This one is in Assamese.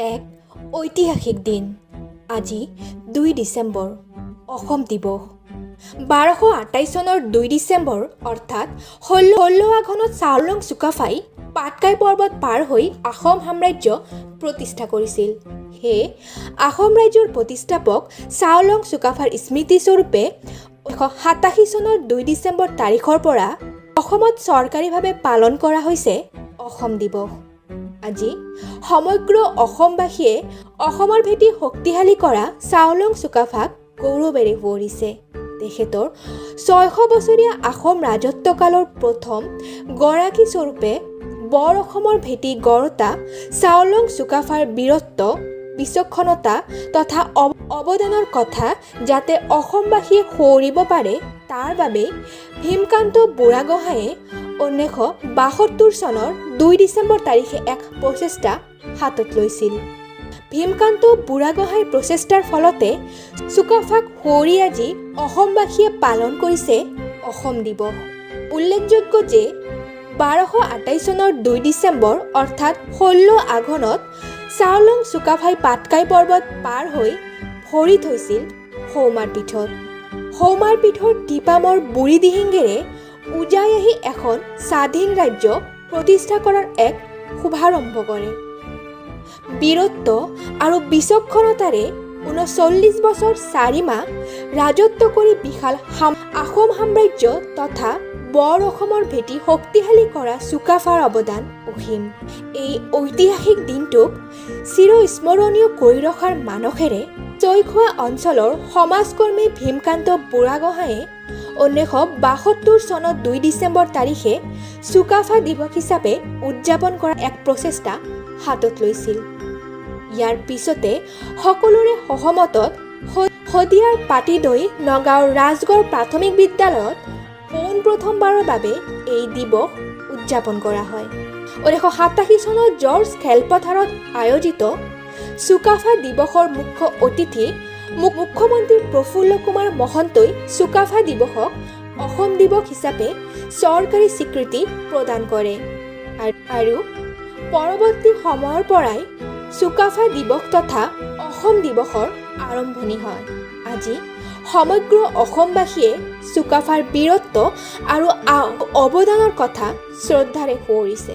এক ঐতিহাসিক দিন। আজি 2 ডিচেম্বৰ, অসম দিৱস। 1228 চনৰ 2 ডিচেম্বৰ অৰ্থাৎ 16 আঘোণত চাওলুং চুকাফাই পাটকাই পৰ্বত পাৰ হৈ আহোম সাম্ৰাজ্য প্ৰতিষ্ঠা কৰিছিল। সেয়ে আহোম ৰাজ্যৰ প্ৰতিষ্ঠাপক চাওলুং চুকাফাৰ স্মৃতিস্বৰূপে 1987 চনৰ 2 ডিচেম্বৰ তাৰিখৰ পৰা অসমত চৰকাৰীভাৱে পালন কৰা হৈছে অসম দিৱস। আজি সমগ্ৰ অসমবাসীয়ে অসমৰ ভেটি শক্তিশালী কৰা চাওলুং চুকাফাক গৌৰৱেৰে সোঁৱৰিছে। তেখেতৰ 600 বছৰীয়া আহোম ৰাজত্বকালৰ প্ৰথম গৰাকী স্বৰূপে বৰ অসমৰ ভেটি গঢ়োতা চাওলুং চুকাফাৰ বীৰত্ব, বিচক্ষণতা তথা অৱদানৰ কথা যাতে অসমবাসীয়ে সোঁৱৰিব পাৰে, তাৰ বাবেই ভীমকান্ত বুঢ়াগোহাঁয়ে 1972 চনৰ 2 ডিচেম্বৰ তাৰিখে এক প্ৰচেষ্টা হাতত লৈছিল। ভীমকান্ত বুঢ়াগোহাঁইৰ প্ৰচেষ্টাৰ ফলতে চুকাফাক সোঁৱৰি আজি অসমবাসীয়ে পালন কৰিছে অসম দিৱস। উল্লেখযোগ্য যে 1228 চনৰ 2 ডিচেম্বৰ অৰ্থাৎ 16 আঘোণত চাওলুং চুকাফাই পাটকাই পৰ্বত পাৰ হৈ ভৰি থৈছিল সৌমাৰ পীঠত। সৌমাৰ পীঠৰ টিপামৰ বুঢ়ীদিহিঙেৰে উজাই আহি এখন স্বাধীন ৰাজ্য প্ৰতিষ্ঠা কৰাৰ এক শুভাৰম্ভ কৰে। বীৰত্ব আৰু বিচক্ষণতাৰে 39 বছৰ 4 মাহ ৰাজত্ব কৰি বিশাল আহোম সাম্ৰাজ্য তথা বৰ অসমৰ ভেটি শক্তিশালী কৰা চুকাফাৰ অৱদান অসীম। এই ঐতিহাসিক দিনটোক চিৰস্মৰণীয় কৰি ৰখাৰ মানসেৰে ছৈখোৱা অঞ্চলৰ সমাজকৰ্মী ভীমকান্ত বুঢ়াগোহাঁয়ে 1972 চনত 2 ডিচেম্বৰ তাৰিখে চুকাফা দিৱস হিচাপে উদযাপন কৰাৰ এক প্ৰচেষ্টা হাতত লৈছিল। ইয়াৰ পিছতে সকলোৰে সহমতত শদিয়াৰ পাটিদৈ নগাঁৱৰ ৰাজগড় প্ৰাথমিক বিদ্যালয়ত পোনপ্ৰথমবাৰৰ বাবে এই দিৱস উদযাপন কৰা হয়। 1987 চনত জৰ্জ খেলপথাৰত আয়োজিত চুকাফা দিৱসৰ মুখ্য অতিথি মুখ্যমন্ত্ৰী প্ৰফুল্ল কুমাৰ মহন্তই চুকাফা দিৱসক অসম দিৱস হিচাপে চৰকাৰী স্বীকৃতি প্ৰদান কৰে আৰু পৰৱৰ্তী সময়ৰ পৰাই চুকাফা দিৱস তথা অসম দিৱসৰ আৰম্ভণি হয়। আজি সমগ্ৰ অসমবাসীয়ে চুকাফাৰ বীৰত্ব আৰু অৱদানৰ কথা শ্ৰদ্ধাৰে সোঁৱৰিছে।